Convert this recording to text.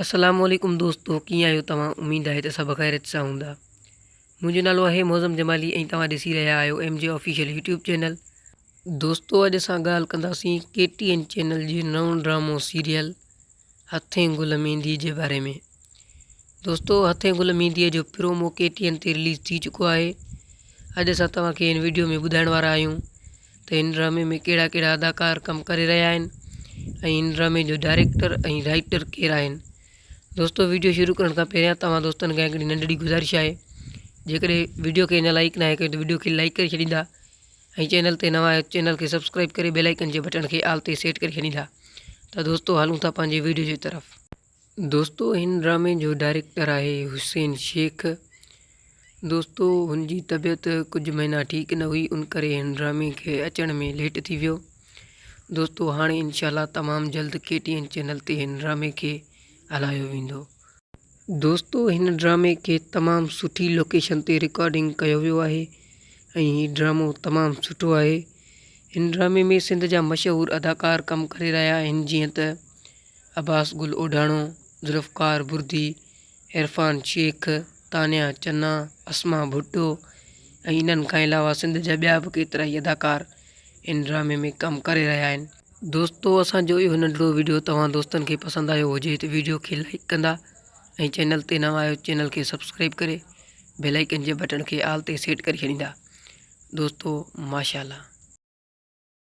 السلام عليڪم دوستو ڪيئن آهيو توهان اميد آهي ته سڀ خيريت سان هوندا منهنجو نالو آهي معظم جمالي ۽ توهان ڏسي رهيا آهيو M J official YouTube channel. دوستو اڄ اسان ڳالهه ڪنداسين ڪي ٽي اين چينل جي نئون ڊرامو سيريل هٿين گل ميندي جي باري ۾ دوستو هٿين گل ميندي جو پرومو ڪي ٽي اين تي رليز ٿي چڪو آهي اڄ اسان توهان کي هن ويڊيو ۾ ٻڌائڻ وارا آهيون ته هن ڊرامي ۾ ڪهڙا ڪهڙا اداڪار ڪم ڪري رهيا آهن ۽ هن ڊرامي جو ڊائريڪٽر ۽ رائيٽر ڪير آهن. دوستو ويڊيو شروع ڪرڻ کان پهريان توهان دوستن کان هڪڙي ننڍڙي گذارش آهي جيڪڏهن ويڊيو کي اڃا لائيڪ ناهي ڪيو ته ويڊيو کي لائيڪ ڪري ڇڏيندا ۽ چينل تي نوان آهيو چينل کي سبسڪرائب ڪري بيل آئيڪن جي بٽڻ کي آل تي سيٽ ڪري ڇڏيندا ته دوستو هلون ٿا پنهنجي ويڊيو جي طرف. دوستو هن ڊرامي جو ڊائريڪٽر آهي حسين شيخ دوستو هن جي طبيعت ڪجهه مهينا ٺيڪ نه هئي ان ڪري هن ڊرامي کي اچڻ ۾ ليٽ ٿي ويو دوستو هاڻي انشاء الله تمام جلد ڪي ٽي اين چينل تي هن ڊرامي کي هلايو ويندو. دوستو هن ڊرامي کي تمام سٺي لوڪيشن تي رڪارڊنگ ڪيو ويو آهي ۽ هي ڊرامو تمام سٺو آهي هن ڊرامي ۾ سنڌ جا مشهور اداڪار ڪم ڪري رهيا آهن جيئن ته عباس گل اوڍاڻو، ذوالفقار بردي، عرفان شيخ، تانيا چنا، اسما ڀٽو ۽ انهن کان علاوه سنڌ جا ٻيا به ڪيترائي اداڪار ان ڊرامي ۾ ڪم ڪري رهيا آهن. دوستو اسان جو اهو ننڍڙو وڊيو توهان دوستن کي پسند آيو هجي ته وڊيو کي لائيڪ ڪندا ۽ چينل تي نوان آهيو چينل کي سبسڪرائيب ڪري بيل آئيڪن جي بٽڻ کي آل تي سيٽ ڪري ڇڏيندا دوستو ماشاءالله.